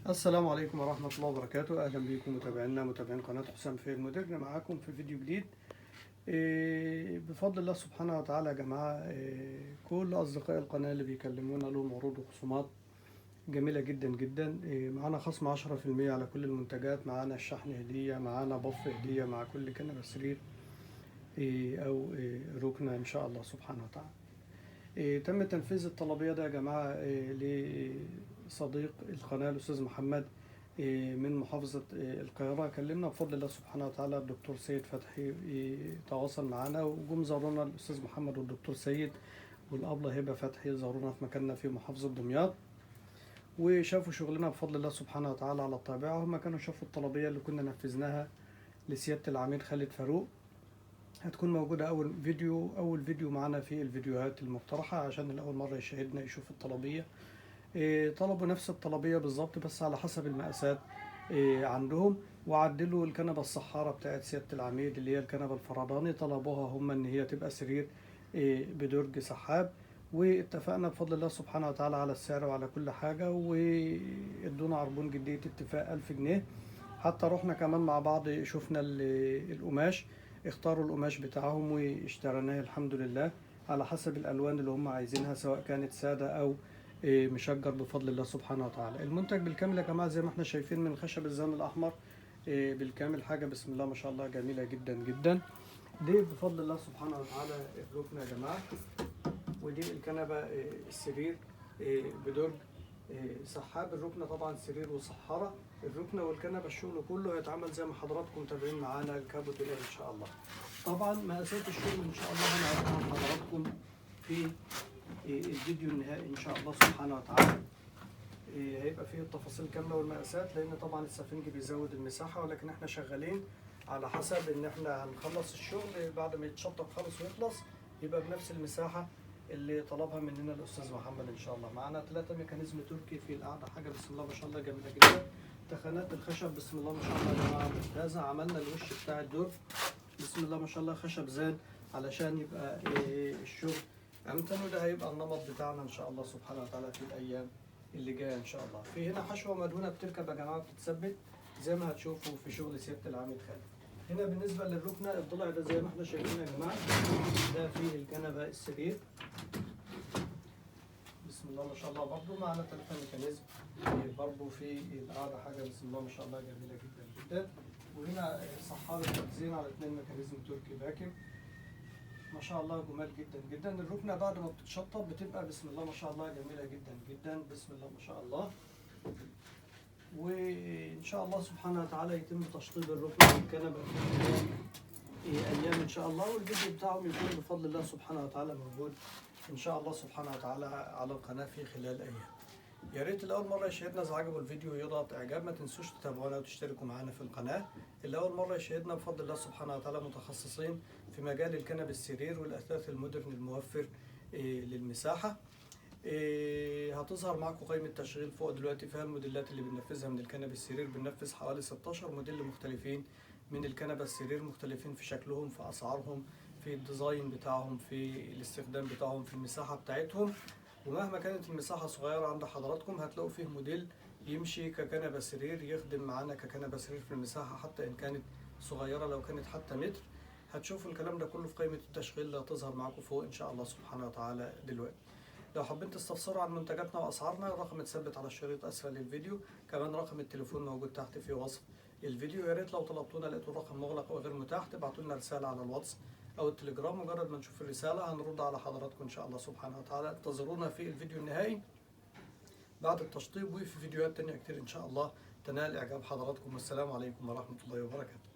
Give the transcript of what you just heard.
السلام عليكم ورحمة الله وبركاته. أهلا بكم متابعينا متابعين قناة حسام في المودرن، معاكم في فيديو جديد. بفضل الله سبحانه وتعالى يا جماعة، كل أصدقاء القناة اللي بيكلمونا لهم عروض وخصومات جميلة جدا جدا. معانا خصم 10% على كل المنتجات، معانا الشحن هدية، معانا بف هدية مع كل كنبة سرير أو ركنة إن شاء الله سبحانه وتعالى. تم تنفيذ الطلبية ده يا جماعة لصديق القناة الأستاذ محمد من محافظة القاهرة. كلمنا بفضل الله سبحانه وتعالى الدكتور سيد فتحي، تواصل معانا وجم زارونا الأستاذ محمد والدكتور سيد والأبلة هبة فتحي، زارونا في مكاننا في محافظة دمياط وشافوا شغلنا بفضل الله سبحانه وتعالى على الطبيعة. هما كانوا شافوا الطلبية اللي كنا نفذناها لسيادة العميد خالد فاروق، هتكون موجودة أول فيديو معانا في الفيديوهات المقترحة عشان الأول مرة يشاهدنا يشوف الطلبية. طلبوا نفس الطلبية بالظبط بس على حسب المقاسات عندهم، وعدلوا الكنبة الصحارة بتاعت سيادة العميد اللي هي الكنبة الفرداني، طلبوها هم إن هي تبقى سرير بدرج سحاب، واتفقنا بفضل الله سبحانه وتعالى على السعر وعلى كل حاجة، وادونا عربون جدية اتفاق 1000 جنيه. حتى رحنا كمان مع بعض شفنا القماش، اختاروا القماش بتاعهم واشتريناه الحمد لله على حسب الألوان اللي هم عايزينها، سواء كانت سادة أو مشجر بفضل الله سبحانه وتعالى. المنتج بالكامل يا جماعة زي ما احنا شايفين من خشب الزان الأحمر بالكامل، حاجة بسم الله ما شاء الله جميلة جدا جدا. دي بفضل الله سبحانه وتعالى الركنة يا جماعة، ودي الكنبة السرير بدرج سحاب. الركنة طبعا سرير وصحارة، الركنة والكنبة الشغل كله هيتعمل زي ما حضراتكم متابعين معانا الكابوت ان شاء الله. طبعا مقاسات الشغل ان شاء الله هنعرضها لحضراتكم في الفيديو النهائي ان شاء الله سبحانه وتعالى. هيبقى فيه التفاصيل كاملة والمقاسات، لان طبعا السفنج بيزود المساحة، ولكن احنا شغالين على حسب ان احنا هنخلص الشغل بعد ما يتشطب خالص ويخلص يبقى بنفس المساحة اللي طلبها مننا الاستاذ محمد ان شاء الله. معانا 3 ميكانيزم تركي في القعدة، حاجة بسم الله ما شاء الله جميلة جدا. تخانات الخشب بسم الله ما شاء الله يا جماعة ممتازة. عملنا الوش بتاع الدور بسم الله ما شاء الله خشب زان علشان يبقى الشغل امتن، وده هيبقى النمط بتاعنا ان شاء الله سبحانه وتعالى في الايام اللي جاية ان شاء الله. في هنا حشوه مدهونه بتركب يا جماعة، بتتثبت زي ما هتشوفوا في شغل سيادة العميد خالد. هنا بالنسبة للركنه الضلع ده زي ما احنا شايفين يا جماعة، ده فيه الكنبة السرير بسم الله ما شاء الله. برضو معانا 3 ميكانيزم برضو في القعدة، حاجة بسم الله ما شاء الله جميلة جدا جدا. وهنا صحاره تخزين على 2 ميكانيزم تركي باكم ما شاء الله جمال جدا جدا. الركنه بعد ما بتتشطب بتبقى بسم الله ما شاء الله جميلة جدا جدا بسم الله ما شاء الله. وان شاء الله سبحانه وتعالى يتم تشطيب الركنه والكنبه في ايام ان شاء الله، والفيديو بتاعهم يكون بفضل الله سبحانه وتعالى موجود ان شاء الله سبحانه وتعالى على القناة في خلال ايام. يا ريت اللي اول مرة يشاهدنا اذا عجبه الفيديو يضغط اعجاب، ما تنسوش تتابعونا وتشتركوا معانا في القناة. اللي اول مرة يشاهدنا بفضل الله سبحانه وتعالى متخصصين في مجال الكنب السرير والاثاث المودرن الموفر للمساحه. هتظهر معاكم قائمة تشغيل فوق دلوقتي فيها الموديلات اللي بننفذها من الكنب السرير. بننفذ حوالي 16 موديل مختلفين من الكنبة السرير، مختلفين في شكلهم، في اسعارهم، في ال design بتاعهم، في الاستخدام بتاعهم، في المساحة بتاعتهم. ومهما كانت المساحة صغيرة عند حضراتكم هتلاقوا فيه موديل يمشي ككنبة سرير، يخدم معانا ككنبة سرير في المساحة حتى إن كانت صغيرة، لو كانت حتى متر. هتشوفوا الكلام ده كله في قائمة التشغيل اللي هتظهر معاكم فوق إن شاء الله سبحانه وتعالى دلوقتي. لو حابين تستفسروا عن منتجاتنا وأسعارنا، الرقم اتثبت على الشريط أسفل الفيديو، كمان رقم التليفون موجود تحت في وصف الفيديو. يا ريت لو طلبتونا لقيتوا الرقم مغلق أو غير متاح تبعتوا لنا رسالة على الواتس أو التليجرام، مجرد ما نشوف الرسالة هنرد على حضراتكم إن شاء الله سبحانه وتعالى. انتظرونا في الفيديو النهائي بعد التشطيب وفي فيديوهات تانية كتير إن شاء الله تنال إعجاب حضراتكم. والسلام عليكم ورحمة الله وبركاته.